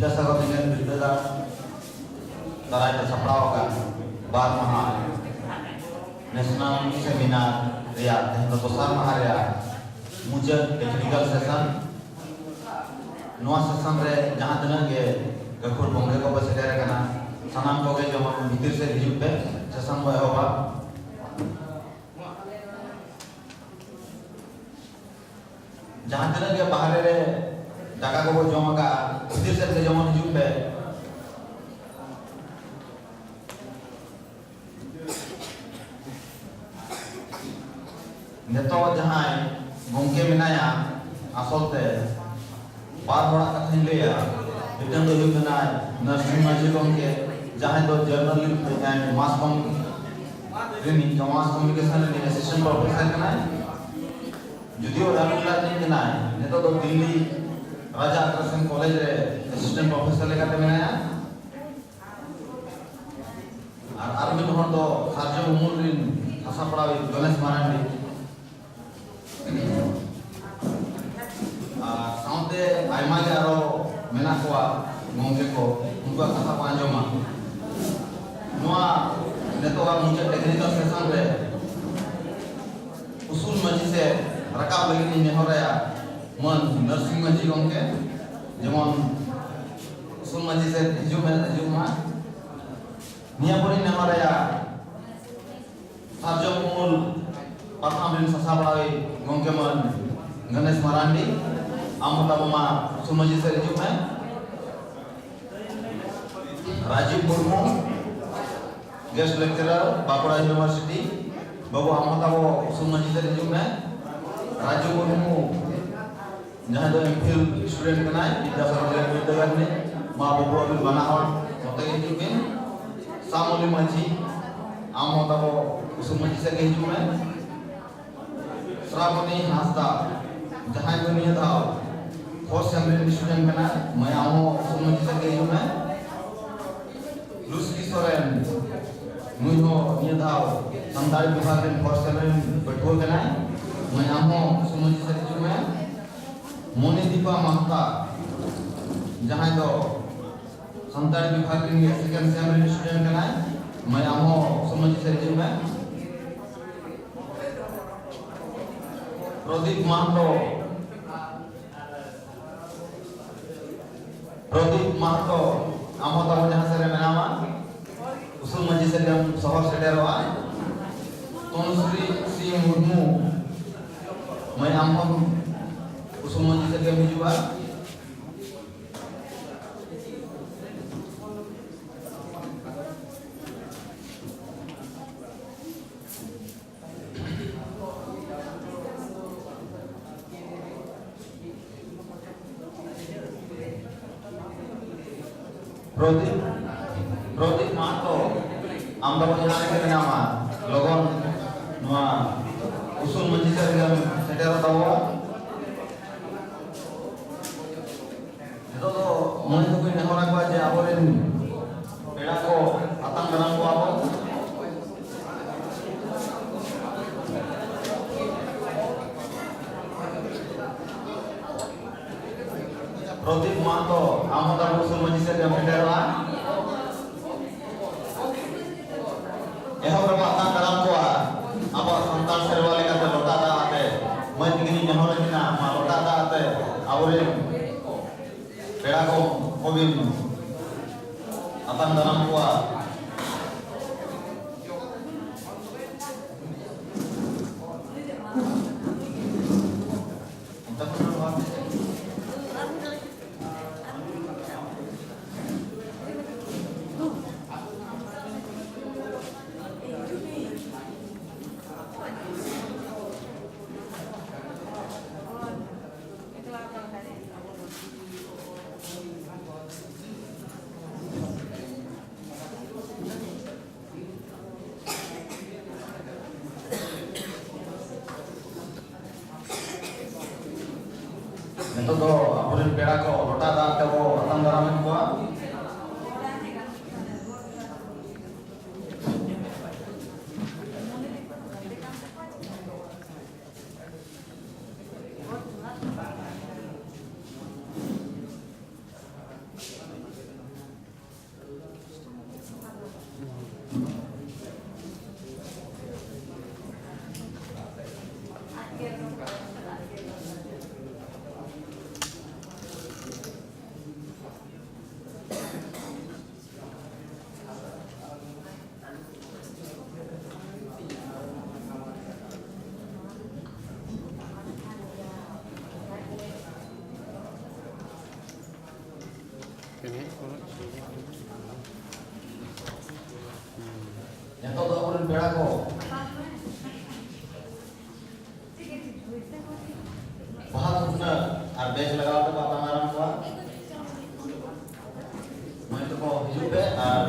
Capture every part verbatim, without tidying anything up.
ᱵᱤᱫᱽᱫᱟᱥᱟᱜᱚᱨ ᱡᱮᱜᱮᱛ ᱵᱤᱨᱫᱟᱹᱜᱟᱲ ᱫᱟᱨᱟᱭ ᱛᱮ ᱥᱟᱯᱲᱟᱣ ᱟᱠᱟᱱ ᱵᱟᱨ ᱢᱟᱦᱟ ᱱᱮᱥᱱᱟᱞ ᱥᱮᱢᱤᱱᱟᱨ ᱨᱮᱭᱟᱜ ᱛᱮᱦᱮᱧ ᱫᱚ ᱫᱚᱥᱟᱨ ᱢᱟᱦᱟ ᱨᱮᱭᱟᱜ ᱢᱩᱪᱟᱹᱫ ᱴᱮᱠᱱᱤᱠᱟᱞ ᱥᱮᱥᱚᱱ᱾ ᱱᱚᱣᱟ ᱥᱮᱥᱚᱱ ᱨᱮ ᱡᱟᱦᱟᱸ ᱛᱤᱱᱟᱹᱜ ᱜᱮ ᱜᱟᱹᱠᱷᱩᱲ ᱜᱚᱢᱠᱮ ᱠᱚᱠᱚ ᱥᱮᱴᱮᱨ ᱟᱠᱟᱱᱟ, ᱥᱟᱱᱟᱢ ᱠᱚᱜᱮ ᱡᱮᱢᱚᱱ ᱵᱷᱤᱛᱤᱨ ᱥᱮᱫ ᱦᱤᱡᱩᱜ ᱯᱮ, ᱥᱮᱥᱚᱱ ᱵᱚ ᱮᱦᱚᱵᱟ᱾ ᱡᱟᱦᱟᱸ ᱛᱤᱱᱟᱹᱜ ᱜᱮ ᱵᱟᱦᱨᱮ ᱨᱮ ᱫᱟᱠᱟ ᱠᱚᱵᱚ ᱡᱚᱢ ᱟᱠᱟᱫᱼᱟ, ᱵᱷᱤᱛᱤᱨ ᱥᱮᱫ ᱜᱮ ᱡᱮᱢᱚᱱ ᱦᱤᱡᱩᱜ ᱯᱮ᱾ ᱱᱤᱛᱚᱜ ᱡᱟᱦᱟᱸᱭ ᱜᱚᱢᱠᱮ ᱢᱮᱱᱟᱭᱟ, ᱟᱥᱚᱞ ᱛᱮ ᱵᱟᱨ ᱦᱚᱲᱟᱜ ᱠᱟᱛᱷᱟᱧ ᱞᱟᱹᱭᱟ᱾ ᱢᱤᱫᱴᱟᱝ ᱫᱚ ᱦᱩᱭᱩᱜ ᱠᱟᱱᱟᱭ ᱱᱟᱨᱥᱤᱝ ᱢᱟᱹᱡᱷᱤ ᱜᱚᱢᱠᱮ, ᱡᱟᱦᱟᱸᱭ ᱫᱚ ᱡᱟᱨᱱᱟᱞ ᱢᱟᱥ ᱠᱚᱢ ᱨᱤᱱᱤᱡ, ᱢᱟᱥ ᱠᱚᱢᱤᱭᱩᱱᱤᱠᱮᱥᱚᱱ ᱨᱤᱱᱤᱡ ᱮᱥᱤᱥᱴᱮᱱᱴ ᱯᱨᱚᱯᱷᱮᱥᱚᱨ ᱠᱟᱱᱟᱭ᱾ ᱡᱩᱫᱤᱭᱳ ᱨᱟᱱᱩᱞᱟ ᱨᱤᱱᱤᱡ ᱠᱟᱱᱟᱭ, ᱱᱤᱛᱚᱜ ᱫᱚ ᱫᱤᱞᱞᱤ ᱨᱟᱡᱟ ᱟᱜᱨᱟᱥᱮᱱ ᱠᱚᱞᱮᱡᱽ ᱨᱮ ᱮᱥᱤᱥᱴᱮᱱᱴ ᱯᱨᱚᱯᱷᱮᱥᱚᱨ ᱞᱮᱠᱟᱛᱮ ᱢᱮᱱᱟᱭᱟ᱾ ᱟᱨ ᱟᱨ ᱢᱤᱫ ᱦᱚᱲ ᱫᱚ ᱥᱟᱨᱡᱚᱢ ᱩᱢᱩᱞ ᱨᱤᱱ ᱥᱟᱥᱟᱯᱲᱟᱣᱤᱡ ᱜᱚᱱᱮᱥ ᱢᱟᱨᱟᱱᱰᱤ᱾ ᱟᱨ ᱥᱟᱶᱛᱮ ᱟᱭᱢᱟ ᱜᱮ ᱟᱨᱚ ᱢᱮᱱᱟᱜ ᱠᱚᱣᱟ ᱜᱚᱢᱠᱮ ᱠᱚ, ᱩᱱᱠᱩᱣᱟᱜ ᱠᱟᱛᱷᱟ ᱠᱚ ᱟᱸᱡᱚᱢᱟ᱾ ᱱᱚᱣᱟ ᱱᱤᱛᱚᱜᱟᱜ ᱢᱩᱪᱟᱹᱫ ᱴᱮᱠᱱᱤᱠᱟᱞ ᱥᱮᱥᱚᱱ ᱨᱮ ᱩᱥᱩᱞ ᱢᱟᱹᱡᱷᱤ ᱥᱮᱫ ᱨᱟᱠᱟᱵ ᱞᱟᱹᱜᱤᱫ ᱤᱧ ᱱᱮᱦᱚᱨᱟᱭᱟ ᱢᱟᱹᱱ ᱱᱟᱨᱥᱤᱝ ᱢᱟᱹᱡᱷᱤ ᱜᱚᱢᱠᱮ, ᱡᱮᱢᱚᱱ ᱩᱥᱩᱞ ᱢᱟᱹᱡᱷᱤ ᱥᱮᱫ ᱦᱤᱡᱩᱜ ᱢᱮ, ᱦᱤᱡᱩᱜ ᱢᱟ᱾ ᱱᱤᱭᱟᱹ ᱯᱚᱨᱮᱧ ᱱᱮᱦᱚᱨᱟᱭᱟ ᱥᱟᱨᱡᱚᱢ ᱩᱢᱩᱞ ᱯᱟᱛᱷᱟᱢ ᱨᱮᱱ ᱥᱟᱥᱟᱯᱲᱟᱣᱤᱡ ᱜᱚᱢᱠᱮ ᱢᱟᱹᱱ ᱜᱚᱱᱮᱥ ᱢᱟᱨᱟᱱᱰᱤ, ᱟᱢ ᱦᱚᱸ ᱛᱟᱵᱚ ᱢᱟ ᱩᱥᱩᱞ ᱢᱟᱹᱡᱷᱤ ᱥᱮᱫ ᱦᱤᱡᱩᱜ ᱢᱮ᱾ Rajiv Murmu, guest lecturer, Bankura university, ᱵᱟᱹᱵᱩ ᱟᱢ ᱦᱚᱸ ᱛᱟᱵᱚ ᱩᱥᱩᱞ ᱢᱟᱹᱡᱷᱤ ᱥᱮᱫ ᱦᱤᱡᱩᱜ ᱢᱮ᱾ ᱨᱟᱡᱩ ᱢᱩᱨᱢᱩ, ᱡᱟᱦᱟᱸᱭ ᱫᱚ ᱮᱢ ᱯᱷᱤᱞ ᱥᱴᱩᱰᱮᱱᱴ ᱠᱟᱱᱟᱭ, ᱵᱤᱫᱽᱫᱟᱥᱟᱜᱚᱨ ᱡᱮᱜᱮᱛ ᱵᱤᱨᱫᱟᱹᱜᱟᱲ ᱨᱤᱱᱤᱡ, ᱢᱟ ᱵᱟᱹᱵᱩ ᱟᱹᱵᱤᱱ ᱵᱟᱱᱟ ᱦᱚᱲ ᱱᱚᱛᱮ ᱜᱮ ᱦᱤᱡᱩᱜ ᱵᱤᱱ᱾ ᱥᱟᱢᱚᱞᱤ ᱢᱟᱹᱡᱷᱤ, ᱟᱢ ᱦᱚᱸ ᱛᱟᱵᱚ ᱩᱥᱩᱞ ᱢᱟᱹᱡᱷᱤ ᱥᱮᱫ ᱜᱮ ᱦᱤᱡᱩᱜ ᱢᱮ᱾ ᱥᱨᱟᱵᱚᱱᱤ ᱦᱟᱸᱥᱫᱟ, ᱡᱟᱦᱟᱸᱭ ᱫᱚ ᱱᱤᱭᱟᱹ ᱫᱷᱟᱣ ᱯᱷᱳᱨᱛᱷ ᱥᱮᱢ ᱨᱮᱱ ᱥᱴᱩᱰᱮᱱᱴ ᱠᱟᱱᱟᱭ, ᱢᱟᱹᱭ ᱟᱢ ᱦᱚᱸ ᱩᱥᱩᱞ ᱢᱟᱹᱡᱷᱤ ᱥᱮᱫ ᱜᱮ ᱦᱤᱡᱩᱜ ᱢᱮ᱾ ᱞᱩᱥᱠᱤ ᱥᱚᱨᱮᱱ, ᱱᱩᱭ ᱦᱚᱸ ᱱᱤᱭᱟᱹ ᱫᱷᱟᱣ ᱥᱟᱱᱛᱟᱲᱤ ᱵᱤᱵᱷᱟᱜᱽ ᱨᱮᱱ ᱯᱷᱳᱨᱛᱷ ᱥᱮᱢ ᱨᱮᱱ ᱯᱟᱹᱴᱷᱩᱣᱟᱹ ᱠᱟᱱᱟᱭ, ᱢᱟᱹᱭ ᱟᱢ ᱦᱚᱸ ᱩᱥᱩᱞ ᱢᱟᱹᱡᱷᱤ ᱥᱮᱫ ᱦᱤᱡᱩᱜ ᱢᱮ᱾ ᱢᱚᱱᱤᱫᱤᱯᱟ ᱢᱟᱦᱛᱟ, ᱡᱟᱦᱟᱸᱭ ᱫᱚ ᱥᱟᱱᱛᱟᱲᱤ ᱵᱤᱵᱷᱟᱜᱽ ᱨᱤᱱᱤᱡ second sem ᱨᱤᱱᱤᱡ student ᱠᱟᱱᱟᱭ, ᱢᱟᱹᱭ ᱟᱢ ᱦᱚᱸ ᱩᱥᱩᱞ ᱢᱟᱹᱡᱷᱤ ᱥᱮᱫ ᱦᱤᱡᱩᱜ ᱢᱮ᱾ ᱯᱨᱚᱫᱤᱯ ᱢᱟᱦᱟᱛᱚ, ᱯᱨᱚᱫᱤᱯ ᱢᱟᱦᱟᱛᱚ, ᱟᱢ ᱦᱚᱸ ᱛᱟᱵᱚ ᱡᱟᱦᱟᱸ ᱥᱮᱫ ᱨᱮ ᱢᱮᱱᱟᱢᱟ, ᱩᱥᱩᱞ ᱢᱟᱹᱡᱷᱤ ᱥᱮᱫ ᱜᱮᱢ ᱥᱚᱦᱚᱨ ᱥᱮᱴᱮᱨᱚᱜᱼᱟ᱾ ᱛᱚᱱᱩᱥᱨᱤ ᱥᱤ ᱢᱩᱨᱢᱩ, ᱢᱟᱹᱭ ᱟᱢ ᱦᱚᱸ ᱩᱥᱩᱞ ᱢᱟᱹᱡᱷᱤ ᱥᱮᱫ ᱜᱮᱢ ᱦᱤᱡᱩᱜᱼᱟ᱾ ᱯᱨᱚᱫᱤᱯ, ᱯᱨᱚᱫᱤᱯ ᱢᱟᱦᱟᱛᱚ, ᱟᱢ ᱫᱚ ᱡᱟᱦᱟᱸ ᱨᱮᱜᱮ ᱢᱮᱱᱟᱢᱟ, ᱞᱚᱜᱚᱱ ᱱᱚᱣᱟ ᱩᱥᱩᱞ ᱢᱟᱹᱡᱷᱤ ᱥᱮᱫ ᱨᱮᱜᱮᱢ ᱥᱮᱴᱮᱨᱚᱜ ᱛᱟᱵᱚᱱᱟ᱾ ᱱᱤᱛᱚᱜ ᱫᱚ ᱢᱟᱹᱭ ᱛᱟᱠᱚᱧ ᱱᱮᱦᱚᱨ ᱟᱠᱚᱣᱟ ᱡᱮ ᱟᱵᱚᱨᱮᱱ ᱯᱮᱲᱟ ᱠᱚ ᱟᱛᱟᱝ ᱫᱟᱨᱟᱢ ᱠᱚᱣᱟ ᱵᱚᱱ᱾ ᱯᱨᱚᱫᱤᱯ ᱢᱟᱦᱟᱛᱚ, ᱟᱢ ᱦᱚᱸ ᱛᱟᱵᱚ ᱩᱥᱩᱞ ᱢᱟᱹᱡᱷᱤ ᱥᱮᱫ ᱨᱮᱢ ᱥᱮᱴᱮᱨᱚᱜᱼᱟ᱾ ᱮᱦᱚᱵ ᱨᱮᱵᱚ ᱟᱛᱟᱝ ᱫᱟᱨᱟᱢ ᱠᱚᱣᱟ ᱟᱵᱚᱣᱟᱜ ᱥᱟᱱᱛᱟᱲ ᱥᱮᱨᱣᱟ ᱞᱮᱠᱟᱛᱮ ᱞᱚᱴᱟ ᱫᱟᱜ ᱟᱛᱮ᱾ ᱢᱟᱹᱭ ᱛᱟᱹᱠᱤᱱᱤᱧ ᱱᱮᱦᱚᱨ ᱟᱹᱠᱤᱱᱟ, ᱢᱟ ᱞᱚᱴᱟ ᱫᱟᱜ ᱟᱛᱮ ᱟᱵᱚᱨᱮᱱ ᱯᱮᱲᱟ ᱠᱚ ᱠᱚᱵᱤᱱ ᱟᱛᱟᱝ ᱫᱟᱨᱟᱢ ᱠᱚᱣᱟ᱾ ᱱᱤᱛᱚᱜ ᱫᱚ ᱟᱵᱚᱨᱮᱱ ᱯᱮᱲᱟ ᱠᱚ ᱞᱚᱴᱟ ᱫᱟᱜ ᱛᱮᱵᱚ ᱟᱛᱟᱝ ᱫᱟᱨᱟᱢᱮᱫ ᱠᱚᱣᱟ᱾ ᱯᱮᱲᱟ ᱠᱚ, ᱵᱟᱦᱟ ᱛᱷᱩᱯᱱᱟᱹ ᱟᱨ badge ᱞᱟᱜᱟᱣ ᱛᱮᱠᱚ ᱟᱛᱟᱝ ᱫᱟᱨᱟᱢ ᱠᱚᱣᱟ᱾ ᱢᱟᱹᱭ ᱛᱟᱠᱚ ᱦᱤᱡᱩᱜ ᱯᱮ ᱟᱨ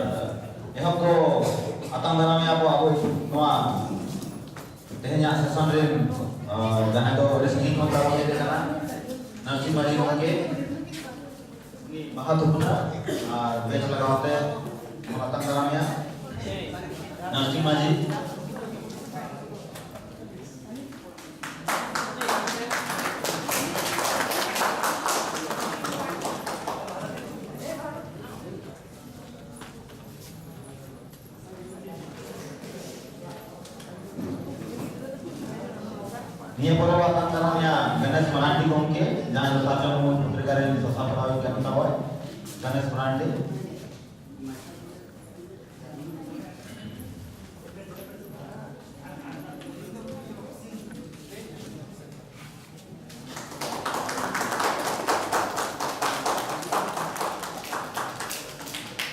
ᱮᱦᱚᱵ ᱫᱚ ᱟᱛᱟᱝ ᱫᱟᱨᱟᱢᱮᱭᱟ ᱵᱚ ᱟᱵᱚ ᱱᱚᱣᱟ ᱛᱮᱦᱮᱧᱟᱜ session ᱨᱮᱱ, ᱟᱸ, ᱡᱟᱦᱟᱸᱭ ᱫᱚ ᱟᱹᱰᱤ ᱥᱟᱺᱜᱤᱧ ᱠᱷᱚᱱ ᱛᱟᱵᱚᱱ ᱦᱮᱡ ᱟᱠᱟᱱᱟ, ᱱᱟᱨᱥᱤᱝ ᱢᱟᱹᱡᱷᱤ ᱜᱚᱢᱠᱮ᱾ ᱩᱱᱤ ᱵᱟᱦᱟ ᱛᱷᱩᱯᱱᱟᱹ ᱟᱨ badge ᱞᱟᱜᱟᱣ ᱛᱮ ᱵᱚᱱ ᱟᱛᱟᱝ ᱫᱟᱨᱟᱢᱮᱭᱟ᱾ ᱱᱟᱨᱥᱤᱝ ᱢᱟᱹᱡᱷᱤ᱾ ᱱᱤᱭᱟᱹ ᱯᱚᱨᱮ ᱵᱚ ᱟᱛᱟᱝ ᱫᱟᱨᱟᱢᱮᱭᱟ ᱜᱚᱱᱮᱥ ᱢᱟᱨᱟᱱᱰᱤ ᱜᱚᱢᱠᱮ, ᱡᱟᱦᱟᱸᱭ ᱫᱚ ᱥᱟᱨᱡᱚᱢ ᱢᱩᱨᱢᱩ ᱯᱚᱛᱨᱤᱠᱟ ᱨᱮᱱ ᱥᱚᱥᱟ ᱯᱟᱲᱦᱟᱣᱤᱡ ᱠᱟᱱ ᱛᱟᱵᱚᱭ, ᱜᱚᱱᱮᱥ ᱢᱟᱨᱟᱱᱰᱤ᱾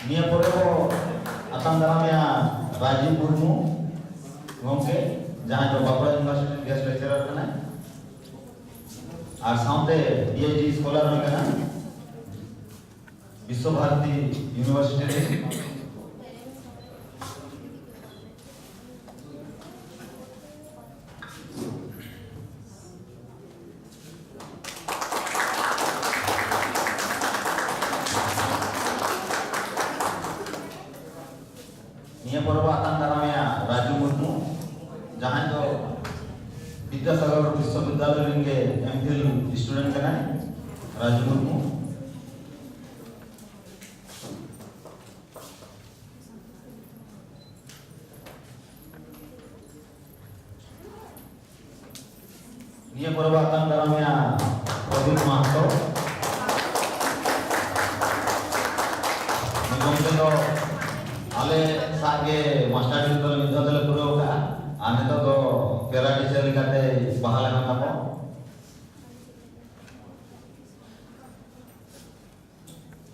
ᱱᱤᱭᱟᱹ ᱯᱚᱨᱮ ᱵᱚ ᱟᱛᱟᱝ ᱫᱟᱨᱟᱢᱮᱭᱟ ᱨᱟᱡᱤᱵ ᱢᱩᱨᱢᱩ ᱜᱚᱢᱠᱮ, ᱡᱟᱦᱟᱸᱭ ᱫᱚ ᱵᱟᱸᱠᱩᱲᱟ University ᱨᱮᱱ guest lecturer ᱠᱟᱱᱟᱭ ᱟᱨ ᱥᱟᱶᱛᱮ PhD scholar ᱦᱚᱸ ᱠᱟᱱᱟ ᱵᱤᱥᱥᱚ ᱵᱷᱟᱨᱚᱛᱤ University ᱨᱮ᱾ ᱱᱤᱭᱟᱹ ᱯᱚᱨᱮ ᱵᱚ ᱟᱛᱟᱝ ᱫᱟᱨᱟᱢᱮᱭᱟ ᱨᱟᱡᱩ ᱢᱩᱨᱢᱩ, ᱡᱟᱦᱟᱸᱭ ᱫᱚ ᱵᱤᱫᱽᱫᱟᱥᱟᱜᱚᱨ ᱵᱤᱥᱥᱚᱵᱤᱫᱽᱫᱟᱞᱚᱭ ᱨᱮᱱ ᱜᱮ MPhil student ᱠᱟᱱᱟᱭ᱾ ᱨᱟᱡᱩ ᱢᱩᱨᱢᱩ᱾ ᱱᱤᱭᱟᱹ ᱯᱚᱨᱮ ᱵᱚ ᱟᱛᱟᱝ ᱫᱟᱨᱟᱢᱮᱭᱟ ᱯᱨᱚᱫᱤᱯ ᱢᱟᱦᱟᱛᱚ᱾ ᱱᱩᱭ ᱜᱚᱢᱠᱮ ᱫᱚ ᱟᱞᱮ ᱥᱟᱶ ᱜᱮ master degree ᱫᱚ ᱢᱤᱫ ᱫᱷᱟᱣ ᱛᱮᱞᱮ ᱯᱩᱨᱟᱹᱣ ᱠᱟᱜᱼᱟ᱾ ᱟᱨ ᱱᱤᱛᱚᱜ ᱫᱚ para teacher ᱞᱮᱠᱟᱛᱮ ᱵᱟᱦᱟᱞ ᱟᱠᱟᱱ ᱛᱟᱵᱚᱱ᱾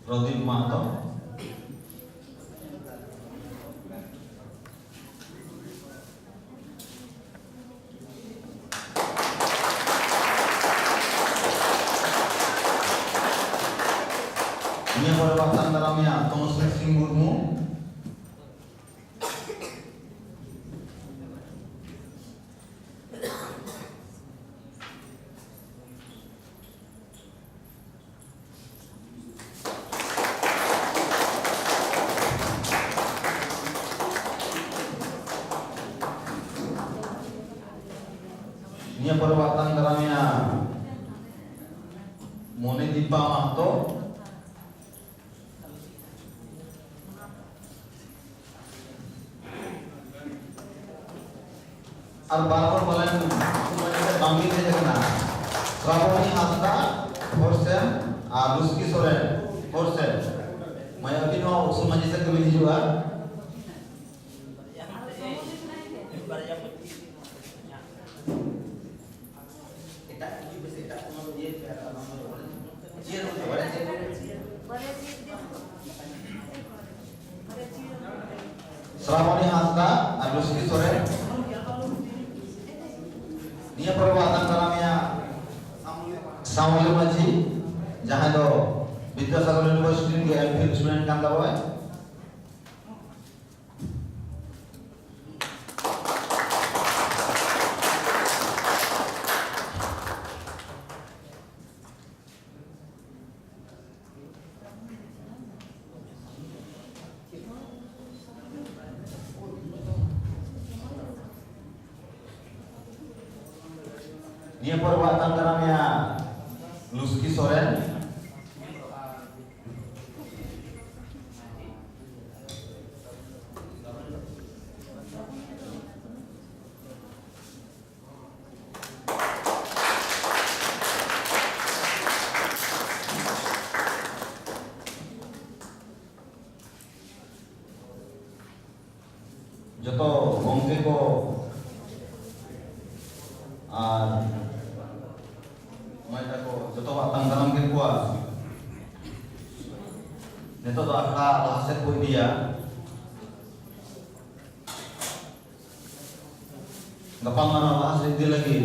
ᱯᱨᱚᱫᱤᱯ ᱢᱟᱦᱟᱛᱚ᱾ ᱢᱩᱨᱢᱩ᱾ ᱱᱤᱭᱟᱹ ᱯᱚᱨᱮ ᱵᱚ ᱟᱛᱟᱝ ᱫᱟᱨᱟᱢᱮᱭᱟ ᱢᱚᱱᱤᱫᱤᱯᱟ ᱢᱟᱦᱟᱛᱚ᱾ ᱟᱨ ᱵᱟᱨ ᱦᱚᱲ ᱯᱟᱞᱮᱱ ᱵᱟᱝ ᱜᱮ ᱛᱟᱦᱮᱸ ᱠᱟᱱᱟ, ᱥᱨᱟᱵᱚᱱᱤ ᱦᱟᱸᱥᱫᱟ ᱦᱚᱲ ᱥᱮᱱ ᱟᱨ ᱞᱩᱥᱠᱤ ᱥᱚᱨᱮᱱ ᱦᱚᱲ ᱥᱮᱱ᱾ ᱢᱟᱹᱭ, ᱟᱹᱵᱤᱱ ᱦᱚᱸ ᱩᱥᱩᱞ ᱢᱟᱹᱡᱷᱤ ᱥᱮᱫ ᱜᱮᱵᱤᱱ ᱦᱤᱡᱩᱜᱼᱟ᱾ ᱮᱴᱟᱜ ᱠᱤᱪᱷᱩ ᱵᱮᱥ ᱮᱴᱟᱜ ᱠᱳᱱᱳ ᱤᱭᱟᱹ ᱯᱮ ᱟᱨ ᱵᱟᱝ ᱫᱚ ᱪᱮᱫ ᱦᱚᱸ ᱵᱟᱲᱟᱭ ᱪᱮᱫ? ᱥᱨᱟᱵᱚᱱᱤ ᱦᱟᱸᱥᱫᱟ ᱟᱨ ᱞᱩᱥᱠᱤ ᱥᱚᱨᱮᱱ᱾ ᱱᱤᱭᱟᱹ ᱯᱚᱨᱮ ᱵᱚ ᱟᱛᱟᱝ ᱫᱟᱨᱟᱢᱮᱭᱟ ᱥᱟᱢᱩᱞᱤ ᱢᱟᱹᱡᱷᱤ, ᱡᱟᱦᱟᱸᱭ ᱫᱚ ᱵᱤᱫᱽᱫᱟᱥᱟᱜᱚᱨ ᱤᱭᱩᱱᱤᱵᱷᱟᱨᱥᱤᱴᱤ ᱨᱮᱱ ᱜᱮ ᱮᱢ ᱯᱷᱤᱞ ᱥᱴᱩᱰᱮᱱᱴ ᱠᱟᱱ ᱛᱟᱵᱚᱱᱟᱭ᱾ ᱱᱤᱭᱟᱹ ᱯᱚᱨ ᱵᱚ ᱟᱛᱟᱝ ᱫᱟᱨᱟᱢᱮᱭᱟ ᱞᱩᱥᱠᱤ ᱥᱚᱨᱮᱱ᱾ ᱡᱚᱛᱚ ᱜᱚᱢᱠᱮ ᱠᱚ ᱟᱨ ᱢᱟᱹᱭ ᱛᱟᱠᱚ ᱡᱚᱛᱚ ᱵᱚ ᱟᱛᱟᱝ ᱫᱟᱨᱟᱢ ᱠᱮᱫ ᱠᱚᱣᱟ᱾ ᱱᱤᱛᱚᱜ ᱫᱚ ᱟᱠᱷᱲᱟ ᱞᱟᱦᱟ ᱥᱮᱫ ᱠᱚ ᱤᱫᱤᱭᱟ᱾ ᱜᱟᱯᱟᱞᱢᱟᱨᱟᱣ ᱞᱟᱦᱟ ᱥᱮᱫ ᱤᱫᱤ ᱞᱟᱹᱜᱤᱫ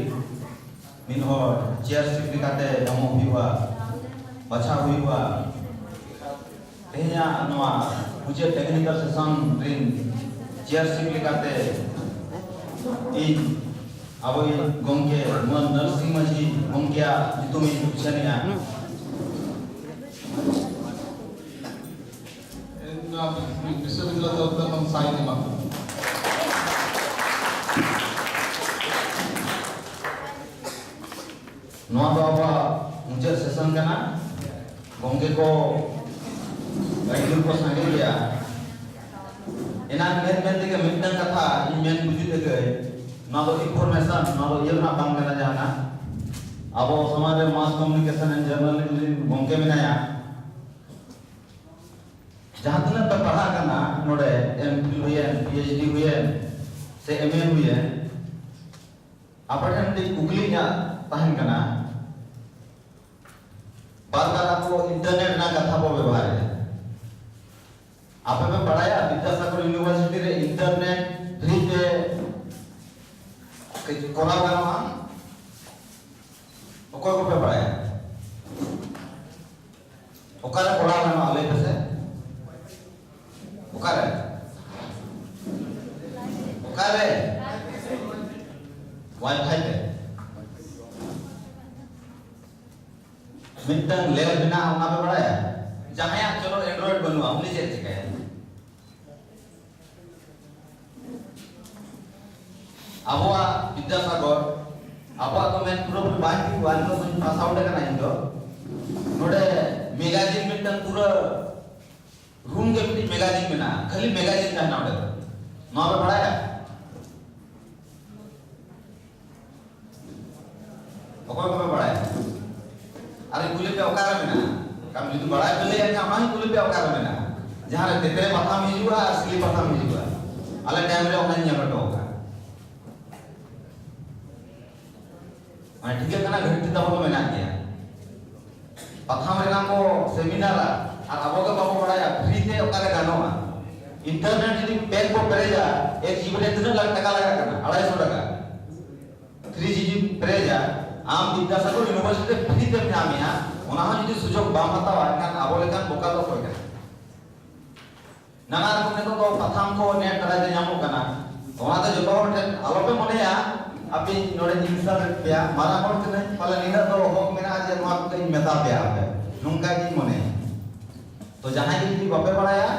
ᱢᱤᱫ ᱦᱚᱲ ᱪᱮᱭᱟᱨ ᱥᱤᱴ ᱞᱮᱠᱟᱛᱮ ᱧᱟᱢᱚᱜ ᱦᱩᱭᱩᱜᱼᱟ, ᱵᱟᱪᱷᱟᱣ ᱦᱩᱭᱩᱜᱼᱟ᱾ ᱛᱮᱦᱮᱧᱟᱜ ᱱᱚᱣᱟ ᱢᱩᱪᱟᱹᱫ ᱴᱮᱠᱱᱤᱠᱟᱞ ᱥᱮᱥᱚᱱ ᱨᱤᱱ ᱪᱮᱭᱟᱨᱥᱤᱯ ᱞᱮᱠᱟᱛᱮ ᱤᱧ ᱟᱵᱚᱭᱤᱡ ᱜᱚᱢᱠᱮ ᱢᱟᱹᱱ ᱱᱚᱨᱥᱤᱝ ᱢᱟᱹᱡᱷᱤ ᱜᱚᱢᱠᱮᱭᱟᱜ ᱧᱩᱛᱩᱢ ᱤᱧ ᱩᱪᱷᱟᱹᱱᱮᱜᱼᱟ᱾ ᱱᱚᱣᱟ ᱵᱤᱥᱥᱚᱵᱤᱫᱽᱫᱟᱞᱚᱭ ᱛᱚᱨᱚᱯ ᱛᱮ ᱠᱷᱚᱱ ᱥᱟᱭ ᱮᱢᱟ᱾ ᱱᱚᱣᱟ ᱫᱚ ᱟᱵᱚᱣᱟᱜ ᱢᱩᱪᱟᱹᱫ ᱥᱮᱥᱚᱱ ᱠᱟᱱᱟ᱾ ᱜᱚᱢᱠᱮ ᱠᱚ ᱟᱹᱰᱤ ᱡᱳᱨ ᱠᱚ ᱥᱟᱸᱜᱮ ᱜᱮᱭᱟ᱾ ᱮᱱᱟᱝ ᱢᱮᱱ ᱢᱮᱱ ᱛᱮᱜᱮ ᱢᱤᱫᱴᱟᱝ ᱠᱟᱛᱷᱟ ᱤᱧ ᱢᱮᱱ ᱵᱩᱡᱩᱫ ᱟᱹᱜᱟᱹᱭ, ᱱᱚᱣᱟ ᱫᱚ ᱤᱱᱯᱷᱚᱨᱢᱮᱥᱚᱱ, ᱱᱚᱣᱟ ᱫᱚ ᱤᱭᱟᱹ ᱨᱮᱱᱟᱜ ᱵᱟᱝ ᱠᱟᱱᱟ ᱡᱟᱦᱟᱱᱟᱜ᱾ ᱟᱵᱚ ᱥᱚᱢᱟᱡᱽ ᱨᱮ mass communication and journalism ᱨᱤᱱ ᱜᱚᱢᱠᱮ ᱢᱮᱱᱟᱭᱟ᱾ ᱡᱟᱦᱟᱸ ᱛᱤᱱᱟᱹᱜ ᱯᱮ ᱯᱟᱲᱦᱟᱜ ᱠᱟᱱᱟ ᱱᱚᱰᱮ, ᱮᱢ ᱯᱷᱤᱞ ᱦᱩᱭᱮᱱ, ᱯᱤ ᱮᱭᱤᱪ ᱰᱤ ᱦᱩᱭᱮᱱ, ᱥᱮ ᱮᱢ ᱮ ᱦᱩᱭᱮᱱ, ᱟᱯᱮ ᱴᱷᱮᱱ ᱢᱤᱫᱴᱤᱡ ᱠᱩᱠᱞᱤ ᱤᱧᱟᱹᱜ ᱛᱟᱦᱮᱱ ᱠᱟᱱᱟ, ᱵᱟᱨ ᱵᱟᱨ ᱟᱵᱚ ᱤᱱᱴᱟᱨᱱᱮᱴ ᱨᱮᱱᱟᱜ ᱠᱟᱛᱷᱟ ᱵᱚ ᱵᱮᱵᱚᱦᱟᱨᱮᱫᱟ᱾ ᱟᱯᱮ ᱯᱮ ᱵᱟᱲᱟᱭᱟ ᱵᱤᱫᱽᱫᱟᱥᱟᱜᱚᱨ ᱤᱭᱩᱱᱤᱵᱷᱟᱨᱥᱤᱴᱤ ᱨᱮ ᱤᱱᱴᱟᱨᱱᱮᱴ ᱯᱷᱨᱤ ᱛᱮ ᱠᱚᱨᱟᱣ ᱜᱟᱱᱚᱜᱼᱟ? ᱚᱠᱚᱭ ᱠᱚᱯᱮ ᱵᱟᱲᱟᱭᱟ? ᱚᱠᱟᱨᱮ ᱠᱚᱨᱟᱣ ᱜᱟᱱᱚᱜᱼᱟ, ᱞᱟᱹᱭ ᱯᱮᱥᱮ? ᱚᱠᱟᱨᱮ? ᱚᱠᱟᱨᱮ? ᱣᱟᱭᱯᱷᱟᱭ ᱛᱮ᱾ ᱢᱤᱫᱴᱟᱝ ᱞᱮᱵ ᱢᱮᱱᱟᱜᱼᱟ, ᱚᱱᱟ ᱯᱮ ᱵᱟᱲᱟᱭᱟ? ᱡᱟᱦᱟᱸᱭᱟᱜ ᱪᱚᱞᱚ ᱮᱱᱰᱨᱚᱭᱮᱰ ᱵᱟᱹᱱᱩᱜᱼᱟ, ᱩᱱᱤ ᱪᱮᱫ ᱪᱤᱠᱟᱹᱭᱟ? ᱟᱵᱚᱣᱟᱜ ᱵᱤᱫᱽᱫᱟᱥᱟᱜᱚᱨ, ᱟᱵᱚᱣᱟᱜ ᱫᱚ ᱢᱮᱱ ᱯᱩᱨᱟᱹᱯᱩᱨᱤ ᱵᱟᱝ ᱦᱩᱭᱩᱜᱼᱟ, ᱱᱤᱛᱚᱜ ᱫᱚᱧ ᱯᱟᱥ ᱟᱣᱩᱴ ᱟᱠᱟᱱᱟ ᱤᱧ ᱫᱚ᱾ ᱱᱚᱰᱮ ᱢᱮᱜᱟᱡᱤᱱ ᱢᱤᱫᱴᱟᱝ ᱯᱩᱨᱟᱹ ᱨᱩᱢ ᱜᱮ ᱢᱤᱫᱴᱤᱡ ᱢᱮᱜᱟᱡᱤᱱ ᱢᱮᱱᱟᱜᱼᱟ, ᱠᱷᱟᱹᱞᱤ ᱢᱮᱜᱟᱡᱤᱱ ᱛᱟᱦᱮᱱᱟ ᱚᱸᱰᱮ ᱫᱚ᱾ ᱱᱚᱣᱟ ᱯᱮ ᱵᱟᱲᱟᱭᱟ? ᱚᱠᱚᱭ ᱠᱚᱯᱮ ᱵᱟᱲᱟᱭᱟ? ᱟᱨᱤᱧ ᱠᱩᱞᱤ ᱯᱮᱭᱟ, ᱚᱠᱟᱨᱮ ᱢᱮᱱᱟᱜᱼᱟ? ᱠᱟᱨᱚᱱ ᱡᱩᱫᱤ ᱵᱟᱲᱟᱭ ᱯᱮ ᱞᱟᱹᱭᱟ, ᱮᱱᱠᱷᱟᱱ ᱚᱱᱟᱧ ᱠᱩᱞᱤ ᱯᱮᱭᱟ, ᱚᱠᱟᱨᱮ ᱢᱮᱱᱟᱜᱼᱟ? ᱡᱟᱦᱟᱸ ᱨᱮ ᱛᱮᱛᱨᱮ ᱯᱟᱛᱷᱟᱢ ᱦᱤᱡᱩᱜᱼᱟ ᱟᱨ ᱥᱤᱞᱤ ᱯᱟᱛᱷᱟᱢ ᱦᱤᱡᱩᱜᱼᱟ, ᱟᱞᱮ ᱴᱟᱭᱤᱢ ᱨᱮ ᱚᱱᱟᱧ ᱧᱮᱞ ᱦᱚᱴᱚ ᱠᱟᱜᱼᱟ᱾ ᱢᱟᱱᱮ ᱴᱷᱤᱠᱟᱹᱜ ᱠᱟᱱᱟ, ᱜᱷᱟᱹᱴᱛᱤ ᱛᱟᱵᱚ ᱫᱚ ᱢᱮᱱᱟᱜ ᱜᱮᱭᱟ᱾ ᱯᱟᱛᱷᱟᱢ ᱨᱮᱱᱟᱜ ᱠᱚ ᱥᱮᱢᱤᱱᱟᱨᱟ ᱟᱨ ᱟᱵᱚ ᱜᱮ ᱵᱟᱵᱚ ᱵᱟᱲᱟᱭᱟ ᱯᱷᱨᱤ ᱛᱮ ᱚᱠᱟᱨᱮ ᱜᱟᱱᱚᱜᱼᱟ᱾ ᱤᱱᱴᱟᱨᱱᱮᱴ ᱡᱩᱫᱤ ᱯᱮᱠ ᱵᱚ ᱯᱮᱨᱮᱡᱟ, ᱮᱠ ᱡᱤᱵᱤ ᱨᱮ ᱛᱤᱱᱟᱹᱜ ᱞᱟᱠᱷ ᱴᱟᱠᱟ ᱞᱟᱜᱟᱜ ᱠᱟᱱᱟ? ᱟᱲᱟᱭᱥᱚ ᱴᱟᱠᱟ᱾ ᱛᱷᱨᱤ ᱡᱤ ᱡᱩᱫᱤᱢ ᱯᱮᱨᱮᱡᱟ, ᱟᱢ ᱵᱤᱫᱽᱫᱟᱥᱟᱜᱚᱨ ᱤᱭᱩᱱᱤᱵᱷᱟᱨᱥᱤᱴᱤ ᱨᱮ ᱯᱷᱨᱤ ᱛᱮᱢ ᱧᱟᱢᱮᱜᱼᱟ, ᱚᱱᱟ ᱦᱚᱸ ᱡᱩᱫᱤ ᱥᱩᱡᱳᱜᱽ ᱵᱟᱢ ᱦᱟᱛᱟᱣᱟ, ᱮᱱᱠᱷᱟᱱ ᱟᱵᱚ ᱞᱮᱠᱟᱱ ᱵᱚᱠᱟ ᱫᱚ ᱚᱠᱚᱭ ᱠᱟᱱᱟ? ᱱᱟᱱᱟ ᱨᱚᱠᱚᱢ ᱱᱤᱛᱚᱜ ᱫᱚ ᱯᱟᱛᱷᱟᱢ ᱠᱚ ᱱᱮᱴ ᱫᱟᱨᱟᱭ ᱛᱮ ᱧᱟᱢᱚᱜ ᱠᱟᱱᱟ᱾ ᱚᱱᱟ ᱫᱚ ᱡᱚᱛᱚ ᱦᱚᱲ ᱴᱷᱮᱱ ᱟᱞᱚᱯᱮ ᱢᱚᱱᱮᱭᱟ ᱟᱯᱮᱧ ᱱᱚᱰᱮᱧ insult ᱮᱫ ᱯᱮᱭᱟ, ᱢᱟᱨᱟᱝ ᱦᱚᱲ ᱠᱟᱹᱱᱟᱹᱧ, ᱯᱟᱞᱮ ᱱᱤᱱᱟᱹᱜ ᱫᱚ ᱦᱚᱠ ᱢᱮᱱᱟᱜᱼᱟ ᱡᱮ ᱱᱚᱣᱟ ᱠᱚᱫᱚᱧ ᱢᱮᱛᱟ ᱯᱮᱭᱟ ᱟᱯᱮ, ᱱᱚᱝᱠᱟ ᱜᱤᱧ ᱢᱚᱱᱮᱭᱟ᱾ ᱛᱚ ᱡᱟᱦᱟᱸᱭ ᱜᱮ ᱡᱩᱫᱤ ᱵᱟᱯᱮ ᱵᱟᱲᱟᱭᱟ,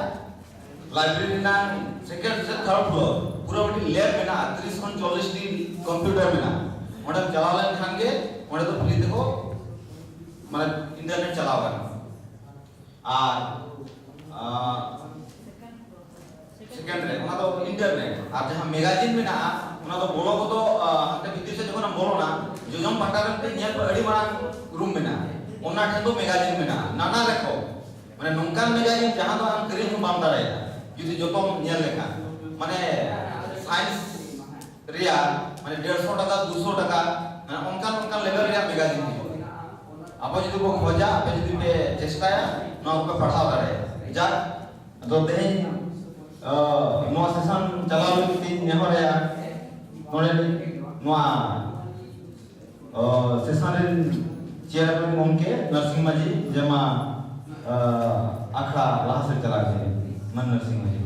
library ᱨᱮᱱᱟᱜ second ᱥᱮ third floor ᱯᱩᱨᱟᱹ ᱢᱤᱫᱴᱤᱡ lab ᱢᱮᱱᱟᱜᱼᱟ, ᱛᱤᱨᱤᱥ ᱠᱷᱚᱱ ᱪᱚᱞᱞᱤᱥ ᱴᱤ computer ᱢᱮᱱᱟᱜᱼᱟ᱾ ᱚᱸᱰᱮᱢ ᱪᱟᱞᱟᱣ ᱞᱮᱱᱠᱷᱟᱱ ᱜᱮ ᱚᱸᱰᱮ ᱫᱚ free ᱛᱮᱠᱚ, ᱢᱟᱱᱮ, internet ᱪᱟᱞᱟᱣ ᱜᱟᱱᱚᱜᱼᱟ᱾ ᱟᱨ, ᱟᱨ second ᱨᱮ ᱚᱱᱟ ᱫᱚ internet, ᱟᱨ ᱡᱟᱦᱟᱸ magazine ᱢᱮᱱᱟᱜᱼᱟ ᱚᱱᱟ ᱫᱚ ᱵᱚᱞᱚ ᱠᱚᱫᱚ, ᱟᱨ ᱦᱟᱱᱛᱮ ᱵᱷᱤᱛᱤᱨ ᱥᱮᱫ ᱡᱚᱠᱷᱚᱱᱮᱢ ᱵᱚᱞᱚᱱᱟ, ᱡᱚᱡᱚᱢ ᱯᱟᱦᱴᱟ ᱨᱮ ᱢᱤᱫᱴᱮᱱ ᱧᱮᱞ ᱯᱮ, ᱟᱹᱰᱤ ᱢᱟᱨᱟᱝ room ᱢᱮᱱᱟᱜᱼᱟ᱾ ᱚᱱᱟ ᱴᱷᱮᱱ ᱫᱚ magazine ᱢᱮᱱᱟᱜᱼᱟ, ᱱᱟᱱᱟ ᱨᱚᱠᱚᱢ, ᱢᱟᱱᱮ, ᱱᱚᱝᱠᱟᱱ magazine ᱡᱟᱦᱟᱸ ᱫᱚ ᱟᱢ ᱠᱤᱨᱤᱧ ᱦᱚᱸ ᱵᱟᱢ ᱫᱟᱲᱮᱭᱟᱜᱼᱟ ᱡᱩᱫᱤ ᱡᱚᱛᱚᱢ ᱧᱮᱞ ᱞᱮᱠᱷᱟᱱ᱾ ᱢᱟᱱᱮ, science ᱨᱮᱭᱟᱜ, ᱢᱟᱱᱮ, ᱰᱮᱲᱥᱚ ᱴᱟᱠᱟ, ᱫᱩᱥᱚ ᱴᱟᱠᱟ, ᱢᱟᱱᱮ, ᱚᱱᱠᱟᱱ ᱚᱱᱠᱟᱱ level ᱨᱮᱭᱟᱜ magazine ᱦᱤᱡᱩᱜᱼᱟ᱾ ᱟᱯᱮ ᱡᱩᱫᱤ ᱯᱮ ᱠᱷᱚᱡᱟ, ᱟᱯᱮ ᱡᱩᱫᱤ ᱯᱮ ᱪᱮᱥᱴᱟᱭᱟ, ᱱᱚᱣᱟ ᱠᱚᱯᱮ ᱯᱟᱲᱦᱟᱣ ᱫᱟᱲᱮᱭᱟᱜᱼᱟ᱾ ᱡᱟᱠ, ᱟᱫᱚ ᱛᱮᱦᱮᱧ, ᱟᱸ, ᱱᱚᱣᱟ session ᱪᱟᱞᱟᱣ ᱞᱟᱹᱜᱤᱫ ᱛᱤᱧ ᱱᱮᱦᱚᱨᱟᱭᱟ ᱱᱚᱰᱮ ᱱᱚᱣᱟ, ᱟᱸ, session ᱨᱮᱱ chairman ᱜᱚᱢᱠᱮ ᱱᱚᱨᱥᱤᱝ ᱢᱟᱹᱡᱷᱤ, ᱡᱮ ᱢᱟ, ᱟᱸ, ᱟᱠᱷᱲᱟ ᱞᱟᱦᱟ ᱥᱮᱫ ᱪᱟᱞᱟᱣ ᱦᱚᱪᱚᱭ ᱢᱮ, ᱢᱟᱹᱱ ᱱᱚᱨᱥᱤᱝ ᱢᱟᱹᱡᱷᱤ᱾